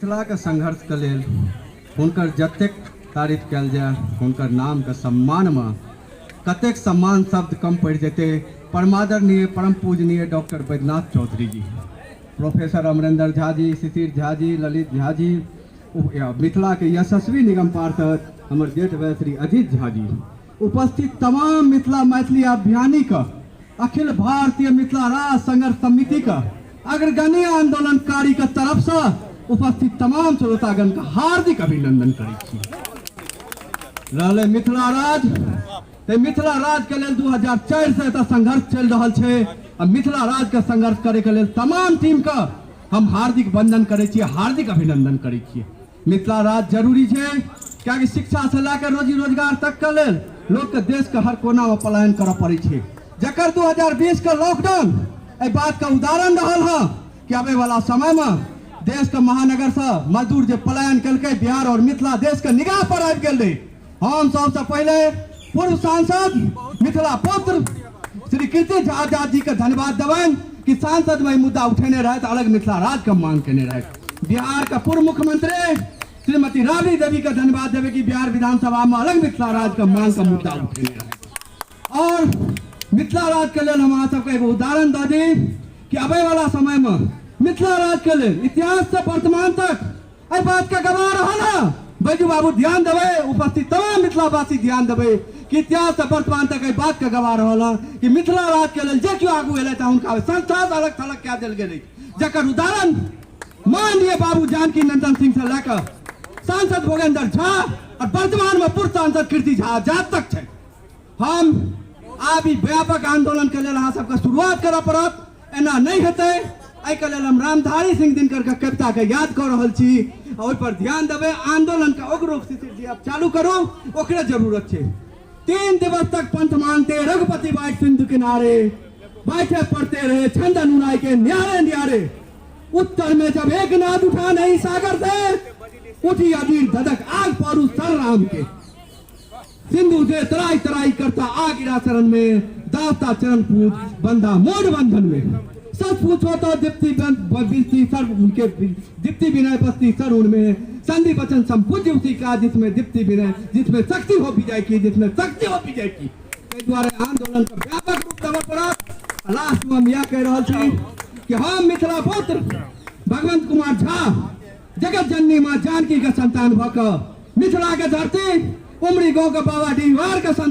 मिथिलाके संघर्षके लेल हुनकर जतेक तारीफ कयल जाय, हुनकर नामके सम्मानमे कतेक सम्मान शब्द कम पड़ि जेतै। परमादरणीय परम पूजनीय डॉक्टर बैद्यनाथ चौधरी जी, प्रोफेसर अमरेंद्र झा जी, शिशिर झा जी, ललित झा जी, मिथिलाके यशस्वी निगम पार्षद हमर जेठ भाई श्री अजीत झा जी, उपस्थित तमाम मिथिला मैथिली अभियानी के, अखिल भारतीय मिथिला राज संघर्ष समिति का अग्रगण्य आंदोलनकारी के तरफ से उपस्थित तमाम श्रोतागण का हार्दिक अभिनंदन करै छी। रहलै मिथिला राज, ते मिथिला राज के लेल 2004 से एतऽ संघर्ष चलि रहल छै आ मिथिला राज के संघर्ष करे के लेल तमाम टीम के हम हार्दिक वंदन करै छियै, हार्दिक अभिनंदन करै छियै। मिथिला राज जरूरी छै, कियाकि शिक्षा से लए कऽ रोजी रोजगार तक के लेल लोकके देशके हर कोनामे पलायन करऽ पड़ै छै, जकर 2020 के लॉकडाउन एहि बातके उदाहरण रहल हँ कि आबै वाला समयमे देशके महानगरसँ मजदूर जे पलायन केलकै, बिहार और मिथिला देशके निगाह पर आबि गेल रहै। हम सबसँ पहिले पूर्व सांसद मिथिला पुत्र श्री कीर्ति झा आजाद जी के धन्यवाद देबनि कि सांसद में मुद्दा उठेने रहथि, अलग मिथिला राज्य के मांग केने रहथि। बिहार के पूर्व मुख्यमंत्री श्रीमती राबड़ी देवी के धन्यवाद देवे कि बिहार विधानसभा में अलग मिथिला राज्य के मांग के मुद्दा उठेने रहथि। और मिथिला राज्य के लेल हम अहाँ सबके एगो उदाहरण दऽ दी कि आबै वाला समय में मिथिला राज्य के लेल इतिहास से वर्तमान तक एहि बात के गवाह रहल है। बैजू बाबू ध्यान देबै, उपस्थित तमाम मिथिलावासी ध्यान देबै कि इतिहास से वर्तमान तक एहि बात के गवाह रहल है कि मिथिला राज्य के लेल जे केओ आगू एलै तऽ हुनका संस्था से अलग थलग कए देल गेल अछि, जकर उदाहरण माननीय बाबू जानकी नंदन सिंह से लए कऽ सांसद भोगेंद्र झा और वर्तमान में पूर्व सांसद कीर्ति झा आजाद तक छै। हम आब ई व्यापक आंदोलन के लेल अहाँ सबके शुरुआत करऽ पड़त, एना नहि हेतै। एहिके लेल हम रामधारी सिंह दिनकर के कविता के याद कऽ रहल छी, ओहि पर ध्यान देबै। आंदोलन के उग्र रूप शिशिर जी आब चालू करू, ओकरे जरूरत छै। 3 दिवस तक पंथ मानते रघुपति बाइट सिंधु किनारे, बैठे पड़ते रहे छंद अनुनाय के न्यारे न्यारे। उत्तर में जब एक नाद उठा नहीं सागर से, उठी अधीर धधक आग पारू सर राम के। सिंधु से तराई तराई करता आ गिरा चरण में, दाता चरण पूज बंधा मोड़ बंधन में। सच पूछो तो दीप्ति बस्ती सर उनके, दीप्ति विनय बस्ती सर उनमें। संधि वचन संपूज्य उसी का, जिसमें दीप्ति विनय, जिसमें शक्ति हो विजय की, जिसमें शक्ति हो विजय की। ताहि दुआरे आंदोलन के व्यापक रूप देबऽ पड़त। लास्ट में हम यह कहि रहल छी कि हम मिथिला पुत्र भगवंत कुमार झा जगत जननी माँ जानकी के संतान भऽ कऽ मिथिला के धरती उमरी गांव के बाबा डिहवार के संतान